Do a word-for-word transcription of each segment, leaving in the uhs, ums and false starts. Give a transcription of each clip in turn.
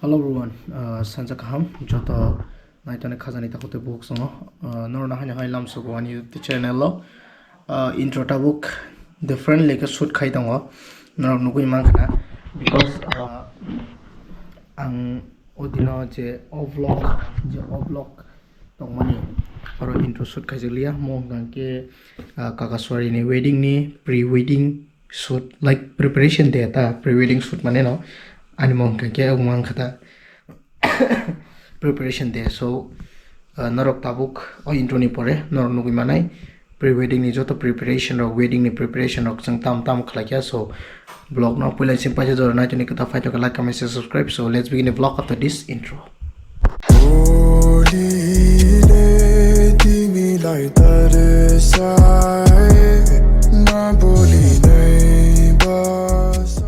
Hello everyone, uh, sanja kaham joto naitoni khajani takhuk tei bukhuk songo. Uh, norokno haino hai lamsogo ani YouTube channel o. Uh, intro tabuk differently khe shoot khai tongo. Norok nugui mankha na because, uh, ang o dino je o vlog, je o vlog tongmani oro intro shoot khaijakliya. Mo hwnkha khe, uh, Kaka Suari ni wedding ni pre-wedding shoot, like, preparation day ta, pre-wedding shoot mane no, ani mo hwnkha khe, wngma wngkha ta preparation day. So, uh, norok tabuk o intro ni pore norok nugui manai pre-wedding ni joto preparation rok, wedding ni preparation rok chwng tam tam khlai kha. So, vlog no puila sing paisa jora naitoni kwtal phai tongkha, like, comment, share, subscribe. So, let's begin the vlog after this intro. Holy lady, me like that is I, na boli nahi bas.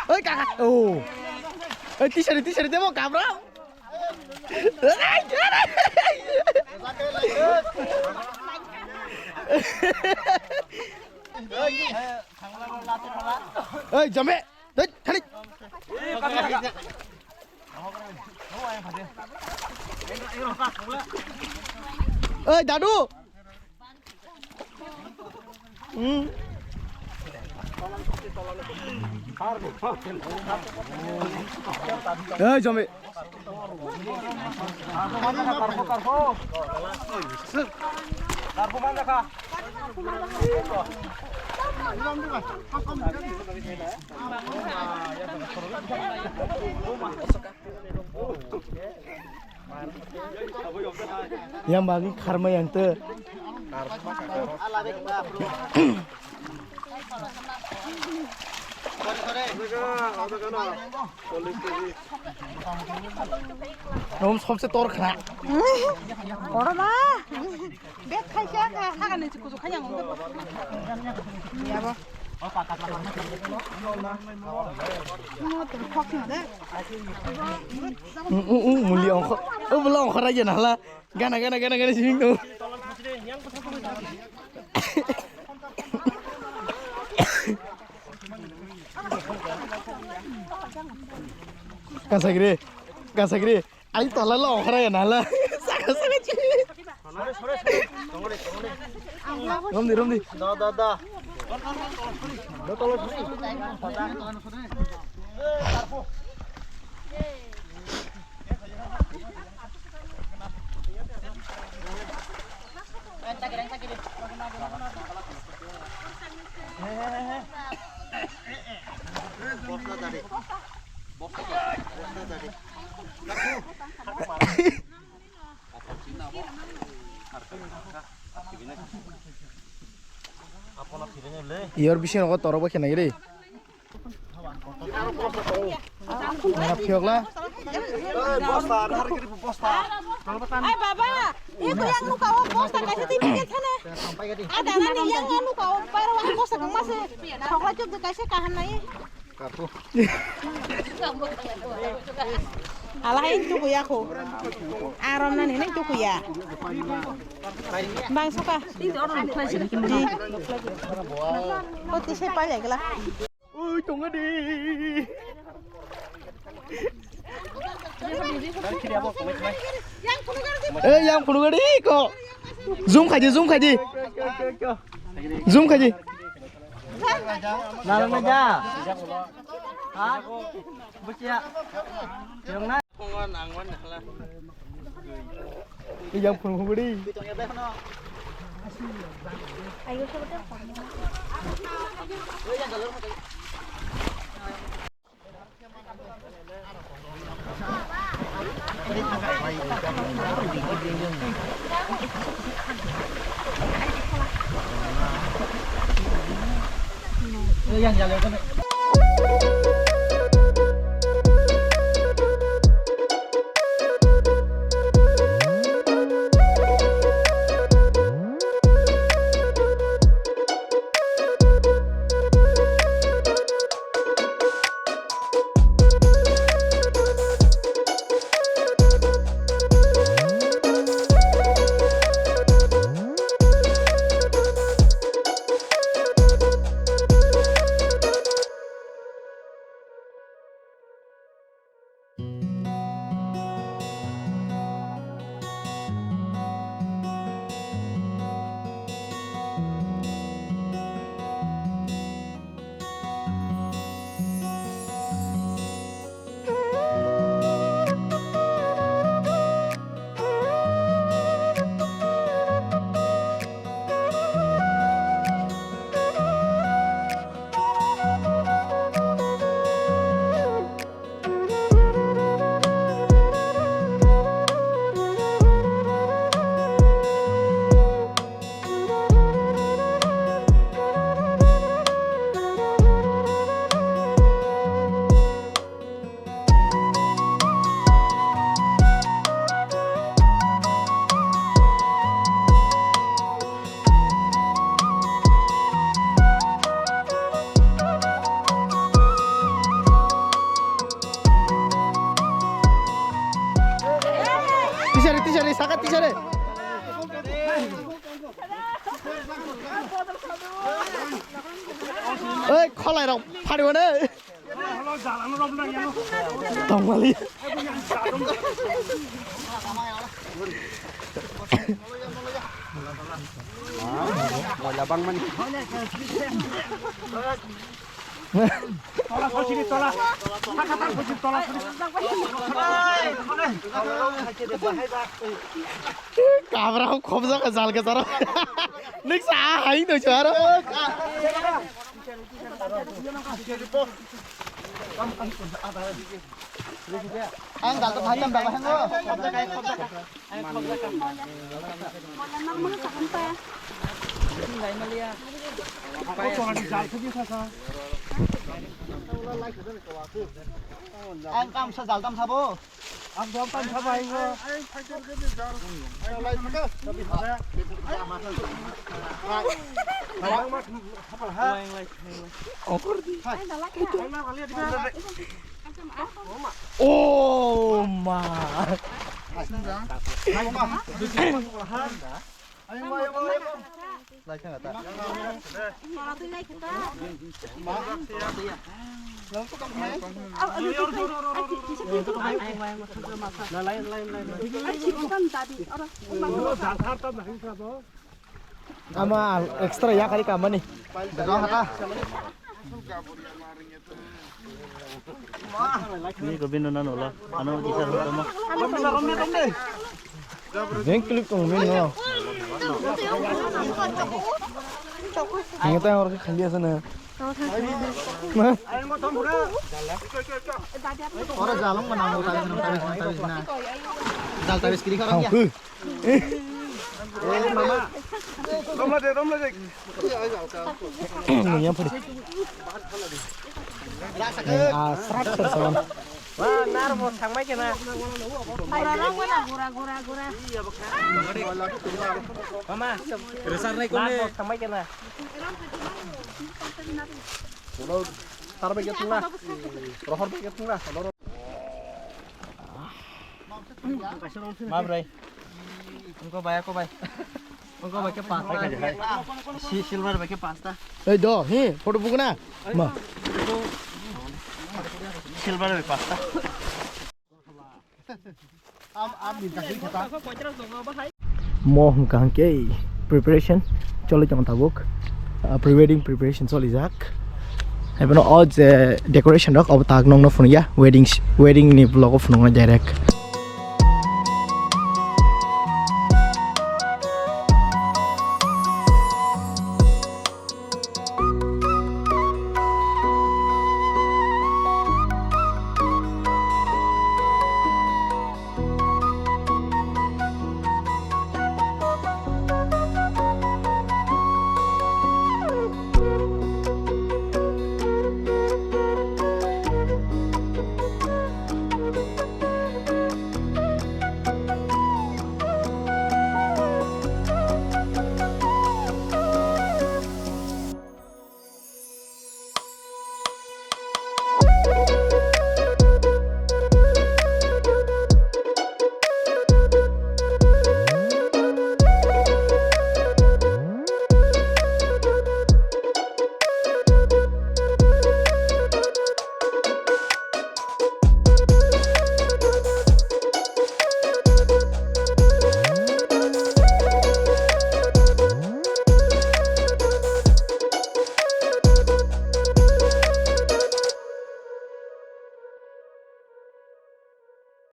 Oi, kaka. Oh. Oi, tisari, tisari, demo, kabra. Oi, jame. Dei, thari. Oi, dadu. Hmm. Oi, jame. Yang bagi karma yang te. Nom somse tor khna. Korma. Bek khai kya ka, ka ni kuju khanya ngom. Ya bo. Mo to khok na de. U, u, u, muli ongkho. O bula ongkho ra gena hala. Gana, gana, gana, gana sing tu. Kasagre. Kasagre. Ai tola lo ongkhara ya nala. Saka saka chi. Romdi, romdi. Da, da, da. Yor bisingo toro bo khenai re. Mana phiyokla? Ai baba, iko yang nuka o bosta kaisa twi tiket thane. Ada nani yang yang nuka o pairo ang bosta kang mase. Thokla chuk kaisa kaham nai. Alahai tukuya ko. Aron nani nai tukuya. Bang soka. Di. Ko tise pai lai gela. Ui, tonga di. Eh, yang phunukgadi ko. Zoom khaidi, zoom khaidi. Zoom khaidi. Nang na ja. Ha? Bucia. Yang na. Yang phunukgadi. Tisari, tisari, saka tisari. Oi, kholai rok phari mane. Tongmali. Moila bangmani. Tola sosini tola. Saka tak sosini tola sosini. Kabra khobjak jal ke sara. Nik sa hai no charo. Ang dal to bhai tam dal bhai ngo. Ang kam sa dal tam sabo. Ang dal tam sabo ai ngo. Okur di. Oh ma. Ama extra ya kali kamani. Ni ko bino na nola. Ano isa ho tama. Jeng clip ko min no. Ang ta or khali asa na. Ora jalong mana mo tabi na tabi na tabi na. Jal tabi kiri kara ya. Romla de, romla de. Nungya puri. Ah, srak srak sawan. Gura rong gana, gura, gura, gura. Mama, resar nai kone. Thangbai kena. Tar bai kena. Rohor bai kena. Mabrai. Engko bai, ako bai. Engko bai ke pasta. Si silver bai ke pasta. Ei do, hi, photo bukna. Ma. Silver bai pasta. Mo hwnkha hwnkhe preparation choli tongo tabuk. Ah, pre-wedding preparation cholijak. Haiphano o je decoration rok obo tak nokno phunukya, wedding, wedding ni vlog o phunuknai direct.